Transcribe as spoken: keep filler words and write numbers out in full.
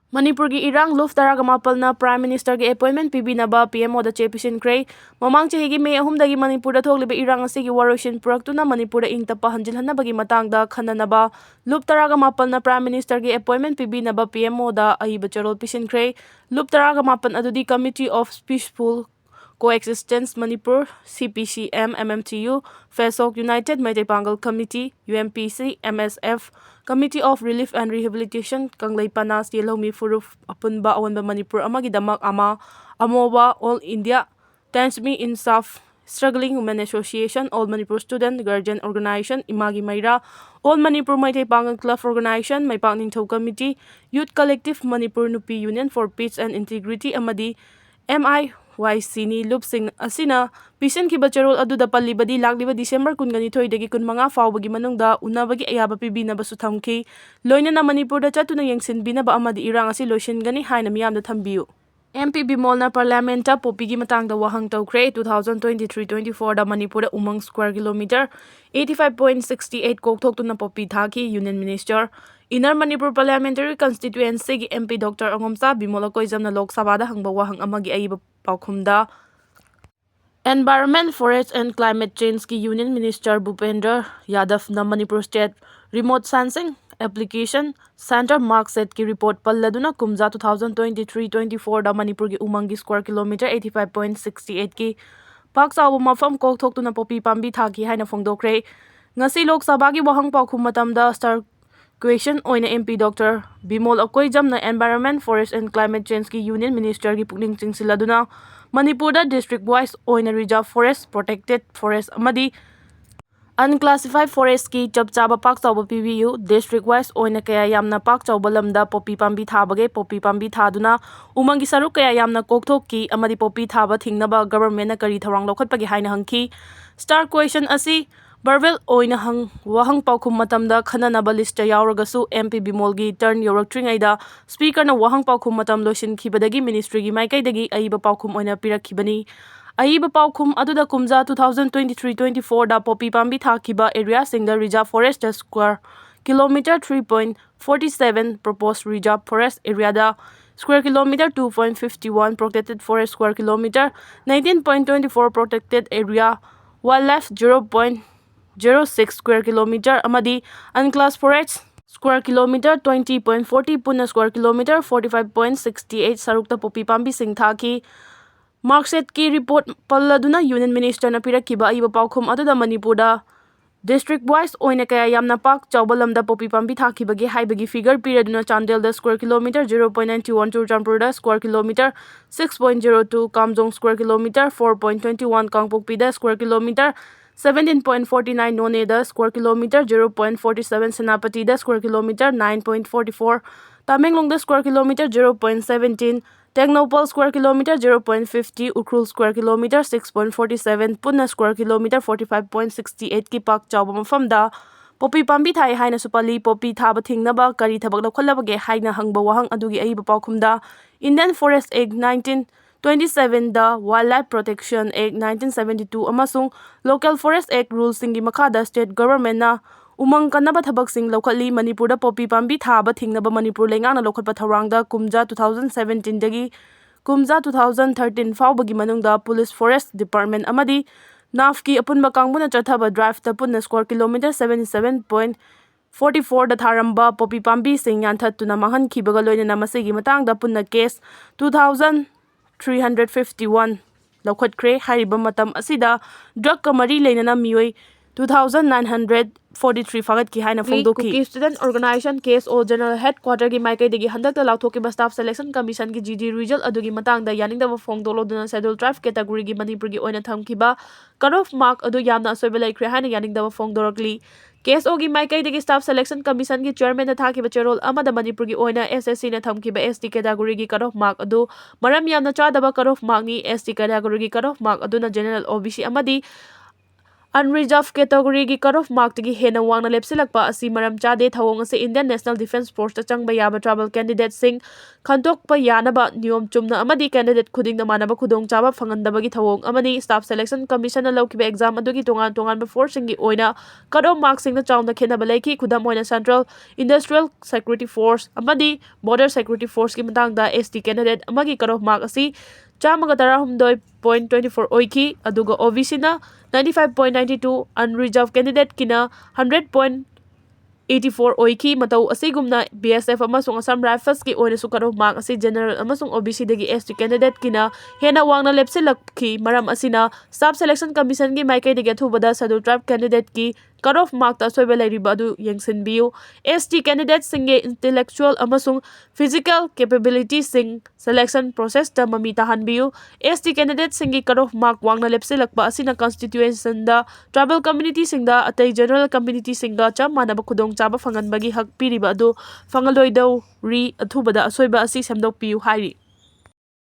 ꯃꯅꯤꯄꯨꯔꯒꯤ ꯏꯔꯥꯡ꯫ ꯂꯨꯞ ꯇꯔꯥꯒ ꯃꯥꯄꯜꯅ Prime Ministerꯒꯤ appointment ꯄꯤꯕꯤꯅꯕ P M Oꯗ ꯆꯦ ꯄꯤꯁꯤꯟꯈ꯭ꯔꯦ꯫ ꯃꯃꯥꯡ ꯆꯍꯤꯒꯤ ꯃꯦ ꯑꯍꯨꯝꯗꯒꯤ ꯃꯅꯤꯄꯨꯔꯗ ꯊꯣꯛꯂꯤꯕ ꯏꯔꯥꯡ ꯑꯁꯤꯒꯤ ꯋꯥꯔꯣꯏꯁꯤꯟ ꯄꯨꯔꯛꯇꯨꯅ ꯃꯅꯤꯄꯨꯔꯗ ꯏꯪ ꯇꯞꯄ ꯍꯟꯖꯤꯜꯍꯟꯅꯕꯒꯤ ꯃꯇꯥꯡꯗ ꯈꯟꯅꯅꯕ ꯂꯨꯞ ꯇꯔꯥꯒ ꯃꯥꯄꯜꯅ Prime Ministerꯒꯤ appointment ꯄꯤꯕꯤꯅꯕ P M Oꯗ ꯑꯏꯕ ꯆꯦꯔꯣꯜ ꯄꯤꯁꯤꯟꯈ꯭ꯔꯦ꯫ ꯂꯨꯞ ꯇꯔꯥꯒ ꯃꯥꯄꯜ ꯑꯗꯨꯗꯤ Committee of Peaceful Coexistence Manipur, C P C M, M M T U, PHASOK, United Meitei Pangal Committee, U M P C, M S F, Committee of Relief and Rehabilitation, ꯀꯪꯂꯩꯄꯅꯥ, ꯁꯦꯜꯍꯧꯃꯤ ꯐꯨꯔꯨꯞ ꯑꯄꯨꯟꯕ ꯑꯑꯣꯟꯕ ꯃꯅꯤꯄꯨꯔ ꯑꯃꯒꯤꯗꯃꯛ ꯑꯃ, ꯑꯃꯣꯕ, All India Tanzmi Insaf, Struggling Women Association, All Manipur Student Guardian Organization, ꯏꯃꯥꯒꯤ ꯃꯩꯔꯥ, All Manipur Meitei Pangal Club Organization, ꯃꯩꯄꯥꯛ ꯅꯤꯡꯊꯧ Committee, Youth Collective Manipur, Nupi Union for Peace and Integrity ꯑꯃꯗꯤ M I Y Cꯅꯤ꯫ ꯂꯨꯞꯁꯤꯡ ꯑꯁꯤꯅ ꯄꯤꯁꯤꯟꯈꯤꯕ ꯆꯦꯔꯣꯜ ꯑꯗꯨꯗ ꯄꯜꯂꯤꯕꯗꯤ ꯂꯥꯛꯂꯤꯕ December ꯀꯨꯟꯒ ꯅꯤꯊꯣꯏꯗꯒꯤ ꯀꯨꯟꯃꯉꯥ ꯐꯥꯎꯕꯒꯤ ꯃꯅꯨꯡꯗ ꯎꯅꯕꯒꯤ ꯑꯌꯥꯕ ꯄꯤꯕꯤꯅꯕꯁꯨ ꯊꯝꯈꯤ꯫ ꯂꯣꯏꯅꯅ ꯃꯅꯤꯄꯨꯔꯗ ꯆꯠꯇꯨꯅ ꯌꯦꯡꯁꯤꯟꯕꯤꯅꯕ ꯑꯃꯗꯤ ꯏꯔꯥꯡ ꯑꯁꯤ ꯂꯣꯏꯁꯤꯟꯒꯅꯤ ꯍꯥꯏꯅ ꯃꯤꯌꯥꯝꯗ ꯊꯝꯕꯤꯌꯨ꯫ M P ꯕꯤꯃꯣꯜꯅ Parliamentꯇ ꯄꯣꯄꯤꯒꯤ ꯃꯇꯥꯡꯗ ꯋꯥꯍꯪ ꯇꯧꯈ꯭ꯔꯦ꯫ Two thousand twenty three twenty fourꯗ ꯃꯅꯤꯄꯨꯔꯗ ꯎꯃꯪ square kilometre eighty five point sixty eight ꯀꯣꯛꯊꯣꯛꯇꯨꯅ ꯄꯣꯄꯤ ꯊꯥꯈꯤ꯫ Union Minister, Inner Manipur Parliamentary Constituencyꯒꯤ M P Doctor Angomcha Bimol ꯑꯀꯣꯏꯖꯝꯅ ꯂꯣꯛ ꯁꯚꯥꯗ ꯍꯪꯕ ꯋꯥꯍꯪ ꯑꯃꯒꯤ ꯑꯏꯕ ꯄꯥꯎꯈꯨꯝꯗ, Environment, Forest and Climate Changeꯀꯤ Union Minister ꯚꯨꯄꯦꯟꯗ꯭ꯔ ꯌꯥꯗꯚꯅ Manipur State Remote Sensing Application Centre MARCSATꯀꯤ report ꯄꯜꯂꯗꯨꯅ ꯀꯨꯝꯖꯥ two thousand twenty three twenty fourꯗ ꯃꯅꯤꯄꯨꯔꯒꯤ ꯎꯃꯪꯒꯤ square kilometre eighty five point sixty eightꯀꯤ ꯄꯥꯛ ꯆꯥꯎꯕ ꯃꯐꯝ ꯀꯣꯛꯊꯣꯛꯇꯨꯅ ꯄꯣꯄꯤ ꯄꯥꯝꯕꯤ ꯊꯥꯈꯤ ꯍꯥꯏꯅ ꯐꯣꯡꯗꯣꯛꯈ꯭ꯔꯦ꯫ ꯉꯁꯤ ꯂꯣꯛ ꯁꯚꯥꯒꯤ ꯋꯥꯍꯪ ꯄꯥꯎꯈꯨꯝ ꯃꯇꯝꯗ star question ꯑꯣꯏꯅ M P Doctor Bimol ꯑꯀꯣꯏꯖꯝꯅ Environment, Forest and Climate Changeꯀꯤ Union Ministerꯒꯤ ꯄꯨꯛꯅꯤꯡ ꯆꯤꯡꯁꯤꯜꯂꯗꯨꯅ ꯃꯅꯤꯄꯨꯔꯗ district wise ꯑꯣꯏꯅ reserve forest, protected forest ꯑꯃꯗꯤ unclassified forestꯀꯤ ꯆꯞ ꯆꯥꯕ ꯄꯥꯛ ꯆꯥꯎꯕ ꯄꯤꯕꯤꯌꯨ꯫ District wise ꯑꯣꯏꯅ ꯀꯌꯥ ꯌꯥꯝꯅ ꯄꯥꯛ ꯆꯥꯎꯕ ꯂꯝꯗ ꯄꯣꯄꯤ ꯄꯥꯝꯕꯤ ꯊꯥꯕꯒꯦ? ꯄꯣꯄꯤ ꯄꯥꯝꯕꯤ ꯊꯥꯗꯨꯅ ꯎꯃꯪꯒꯤ ꯁꯔꯨꯛ ꯀꯌꯥ ꯌꯥꯝꯅ ꯀꯣꯛꯊꯣꯛꯈꯤ ꯑꯃꯗꯤ ꯄꯣꯄꯤ ꯊꯥꯕ ꯊꯤꯡꯅꯕ governmentꯅ ꯀꯔꯤ ꯊꯧꯔꯥꯡ ꯂꯧꯈꯠꯄꯒꯦ ꯍꯥꯏꯅ ꯍꯪꯈꯤ꯫ Star question ꯑꯁꯤ verbal ꯑꯣꯏꯅ ꯍꯪ-, ꯋꯥꯍꯪ ꯄꯥꯎꯈꯨꯝ ꯃꯇꯝꯗ ꯈꯟꯅꯅꯕ listꯇ ꯌꯥꯎꯔꯒꯁꯨ, M P ꯕꯤꯃꯣꯜꯒꯤ turn ꯌꯧꯔꯛꯇ꯭ꯔꯤꯉꯩꯗ Speakerꯅ ꯋꯥꯍꯪ ꯄꯥꯎꯈꯨꯝ ꯃꯇꯝ ꯂꯣꯏꯁꯤꯟꯈꯤꯕꯗꯒꯤ Ministryꯒꯤ ꯃꯥꯏꯀꯩꯗꯒꯤ ꯑꯏꯕ ꯄꯥꯎꯈꯨꯝ ꯑꯣꯏꯅ ꯄꯤꯔꯛꯈꯤꯕꯅꯤ꯫ ꯑꯏꯕ ꯄꯥꯎꯈꯨꯝ ꯑꯗꯨꯗ ꯀꯨꯝꯖꯥ two thousand twenty three twenty fourꯗ ꯄꯣꯄꯤ ꯄꯥꯝꯕꯤ ꯊꯥꯈꯤꯕ areaꯁꯤꯡꯗ reserve forestꯇ square kilometre three point forty seven proposed reserve forest area ꯗ square kilometer two point fifty one, protected forest square kilometer nineteen point twenty four, protected area wildlife zero point zero six square kilometer ꯑꯃꯗꯤ unclassed forest square kilometer twenty point forty, ꯄꯨꯟꯅ square kilometer forty five point sixty eight ꯁꯔꯨꯛꯇ poppy ꯄꯥꯝꯕꯤꯁꯤꯡ ꯊꯥꯈꯤ꯫ ꯃꯥꯔꯛꯁꯦꯠꯀꯤ report ꯄꯜꯂꯗꯨꯅ union ꯃꯤꯅꯤꯁꯇꯔꯅ ꯄꯤꯔꯛꯈꯤꯕ ꯑꯏꯕ ꯄꯥꯎꯈꯨꯝ ꯑꯗꯨꯗ ꯃꯅꯤꯄꯨꯔꯗ district wise ꯑꯣꯏꯅ ꯀꯌꯥ ꯌꯥꯝꯅ ꯄꯥꯛ ꯆꯥꯎꯕ ꯂꯝꯗ ꯄꯣꯄꯤ ꯄꯥꯝꯕꯤ ꯊꯥꯈꯤꯕꯒꯦ ꯍꯥꯏꯕꯒꯤ figure ꯄꯤꯔꯗꯨꯅ ꯆꯥꯟꯗꯦꯜꯗ square kilometer zero point ninety one, ꯆꯨꯔꯆꯥꯟꯄꯨꯔꯗ square kilometer six point zero two, ꯀꯥꯝꯖꯣꯡ square kilometer four point twenty one, ꯀꯥꯡꯄꯣꯛꯄꯤꯗ square kilometer seventeen point forty nine, ꯅꯣꯅꯦꯗ square kilometer zero point forty seven, ꯁꯦꯅꯥꯄꯇꯤꯗ square kilometer nine point forty four, ꯇꯃꯦꯡꯂꯣꯡꯗ square kilometer zero point seventeen, Tengnoupal square kilometer zero point fifty, Ukhrul square kilometer six point forty seven, ꯄꯨꯟꯅ square kilometer forty five point sixty eight ꯀꯤ ꯄꯥꯛ ꯆꯥꯎꯕ ꯃꯐꯝꯗ poppy ꯄꯥꯝꯕꯤ ꯊꯥꯏ ꯍꯥꯏꯅꯁꯨ ꯄꯜꯂꯤ꯫ ꯄꯣꯄꯤ ꯊꯥꯕ ꯊꯤꯡꯅꯕ ꯀꯔꯤ ꯊꯕꯛ ꯂꯧꯈꯠꯂꯕꯒꯦ ꯍꯥꯏꯅ ꯍꯪꯕ ꯋꯥꯍꯪ ꯑꯗꯨꯒꯤ ꯑꯏꯕ ꯄꯥꯎꯈꯨꯝꯗ Indian Forest Act nineteen twenty seven, the Wildlife Protection Act nineteen seventy two ꯑꯃꯁꯨꯡ Local Forest Act ruleꯁꯤꯡꯒꯤ ꯃꯈꯥꯗ state governmentꯅ ꯎꯃꯪ ꯀꯟꯅꯕ ꯊꯕꯛꯁꯤꯡ ꯂꯧꯈꯠꯂꯤ꯫ ꯃꯅꯤꯄꯨꯔꯗ ꯄꯣꯄꯤ ꯄꯥꯝꯕꯤ ꯊꯥꯕ ꯊꯤꯡꯅꯕ ꯃꯅꯤꯄꯨꯔ ꯂꯩꯉꯥꯛꯅ ꯂꯧꯈꯠꯄ ꯊꯧꯔꯥꯡꯗ ꯀꯨꯝꯖꯥ two thousand seventeen ꯗꯒꯤ ꯀꯨꯝꯖꯥ two thousand thirteen ꯐꯥꯎꯕꯒꯤ ꯃꯅꯨꯡꯗ police, forest department ꯑꯃꯗꯤ NAFFꯀꯤ ꯑꯄꯨꯟꯕ ꯀꯥꯡꯕꯨꯅ ꯆꯠꯊꯕ driveꯇ ꯄꯨꯟꯅ square kilometer seventy seven point forty fourꯗ ꯊꯥꯔꯝꯕ ꯄꯣꯄꯤ ꯄꯥꯝꯕꯤꯁꯤꯡ ꯌꯥꯟꯊꯠꯇꯨꯅ ꯃꯥꯡꯍꯟꯈꯤꯕꯒ ꯂꯣꯏꯅꯅ ꯃꯁꯤꯒꯤ ꯃꯇꯥꯡꯗ ꯄꯨꯟꯅ case two thousand three hundred fifty one ꯂꯧꯈꯠꯈ꯭ꯔꯦ꯫ ꯍꯥꯏꯔꯤꯕ ꯃꯇꯝ ꯑꯁꯤꯗ drugꯀ ꯃꯔꯤ ꯂꯩꯅꯅ ꯃꯤꯑꯣꯏ two thousand nine hundred forty three ꯐꯥꯒꯠꯈꯤ ꯍꯥꯏꯅ ꯐꯣꯡꯗꯣꯛꯈꯤ꯫ Kuki Student Organisation, KSO General Headquarterꯒꯤ ꯃꯥꯏꯀꯩꯗꯒꯤ ꯍꯟꯗꯛꯇ ꯂꯥꯎꯊꯣꯛꯈꯤꯕ Staff Selection Commissionꯒꯤ GD result ꯑꯗꯨꯒꯤ ꯃꯇꯥꯡꯗ ꯌꯥꯅꯤꯡꯗꯕ ꯐꯣꯡꯗꯣꯛꯂꯗꯨꯅ Scheduled Tribe categoryꯒꯤ ꯃꯅꯤꯄꯨꯔꯒꯤ ꯑꯣꯏꯅ ꯊꯝꯈꯤꯕ cut off mark ꯑꯗꯨ ꯌꯥꯝꯅ ꯑꯁꯣꯏꯕ ꯂꯩꯈ꯭ꯔꯦ ꯍꯥꯏꯅ ꯌꯥꯅꯤꯡꯗꯕ ꯐꯣꯡꯗꯣꯔꯛꯂꯤ꯫ KSOꯒꯤ ꯃꯥꯏꯀꯩꯗꯒꯤ Staff Selection Commissionꯒꯤ Chairmanꯗ ꯊꯥꯈꯤꯕ ꯆꯦꯔꯣꯜ ꯑꯃꯗ ꯃꯅꯤꯄꯨꯔꯒꯤ ꯑꯣꯏꯅ SSCꯅ ꯊꯝꯈꯤꯕ ST categoryꯒꯤ cut off mark ꯑꯗꯨ ꯃꯔꯝ ꯌꯥꯝꯅ ꯆꯥꯗꯕ cut off markꯅꯤ꯫ ST categoryꯒꯤ cut off mark ꯑꯗꯨꯅ General, OBC ꯑꯃꯗꯤ Unreserved categoryꯒꯤ cut off markꯇꯒꯤ ꯍꯦꯟꯅ ꯋꯥꯡꯅ ꯂꯦꯞꯁꯤꯜꯂꯛꯄ ꯑꯁꯤ ꯃꯔꯝ ꯆꯥꯗꯦ꯫ ꯊꯧꯑꯣꯡ ꯑꯁꯤ Indian National Defence Forceꯇ ꯆꯪꯕ ꯌꯥꯕ tribal candidateꯁꯤꯡ ꯈꯟꯗꯣꯛꯄ ꯌꯥꯅꯕ ꯅꯤꯌꯣꯝ ꯆꯨꯝꯅ ꯑꯃꯗꯤ candidate ꯈꯨꯗꯤꯡꯗ ꯃꯥꯟꯅꯕ ꯈꯨꯗꯣꯡꯆꯥꯕ ꯐꯪꯍꯟꯗꯕꯒꯤ ꯊꯧꯑꯣꯡ ꯑꯃꯅꯤ꯫ Staff Selection Commissionꯅ ꯂꯧꯈꯤꯕ exam ꯑꯗꯨꯒꯤ ꯇꯣꯉꯥꯟ ꯇꯣꯉꯥꯟꯕ forceꯁꯤꯡꯒꯤ ꯑꯣꯏꯅ cut off markꯁꯤꯡꯗ ꯆꯥꯎꯅ ꯈꯦꯠꯅꯕ ꯂꯩꯈꯤ꯫ ꯈꯨꯗꯝ ꯑꯣꯏꯅ, Central Industrial Security Force ꯑꯃꯗꯤ Border Security Forceꯀꯤ ꯃꯇꯥꯡꯗ S T candidate ꯑꯃꯒꯤ cut off mark ꯑꯁꯤ ꯆꯥꯝꯃꯒ ꯇꯔꯥꯍꯨꯝꯗꯣꯏ point twenty four ꯑꯣꯏꯈꯤ, ꯑꯗꯨꯒ O B Cꯅ ninety five point ninety two, unreserved candidateꯀꯤꯅ hundred point eighty four ꯑꯣꯏꯈꯤ꯫ ꯃꯇꯧ ꯑꯁꯤꯒꯨꯝꯅ B S F ꯑꯃꯁꯨꯡ Assam Riflesꯀꯤ ꯑꯣꯏꯅꯁꯨ cut off mark ꯑꯁꯤ general ꯑꯃꯁꯨꯡ O B Cꯗꯒꯤ S T candidateꯀꯤꯅ ꯍꯦꯟꯅ ꯋꯥꯡꯅ ꯂꯦꯞꯁꯤꯜꯂꯛꯈꯤ꯫ ꯃꯔꯝ ꯑꯁꯤꯅ, Staff Selection Commissionꯒꯤ ꯃꯥꯏꯀꯩꯗꯒꯤ ꯑꯊꯨꯕꯗ Scheduled Tribe candidateꯀꯤ cut off markꯇ ꯑꯁꯣꯏꯕ ꯂꯩꯔꯤꯕ ꯑꯗꯨ ꯌꯦꯡꯁꯤꯟꯕꯤꯌꯨ꯫ S T candidateꯁꯤꯡꯒꯤ intellectual ꯑꯃꯁꯨꯡ physical capabilityꯁꯤꯡ selection processꯇ ꯃꯃꯤ ꯇꯥꯍꯟꯕꯤꯌꯨ꯫ S T candidateꯁꯤꯡꯒꯤ cut off mark ꯋꯥꯡꯅ ꯂꯦꯞꯁꯤꯜꯂꯛꯄ ꯑꯁꯤꯅ constitutionꯗ tribal communityꯁꯤꯡꯗ ꯑꯇꯩ general communityꯁꯤꯡꯒ ꯆꯞ ꯃꯥꯟꯅꯕ ꯈꯨꯗꯣꯡꯆꯥꯕ ꯐꯪꯍꯟꯕꯒꯤ ꯍꯛ ꯄꯤꯔꯤꯕ ꯑꯗꯨ ꯐꯪꯍꯜꯂꯣꯏꯗꯧꯔꯤ꯫ ꯑꯊꯨꯕꯗ ꯑꯁꯣꯏꯕ ꯑꯁꯤ ꯁꯦꯝꯗꯣꯛꯄꯤꯌꯨ ꯍꯥꯏꯔꯤ꯫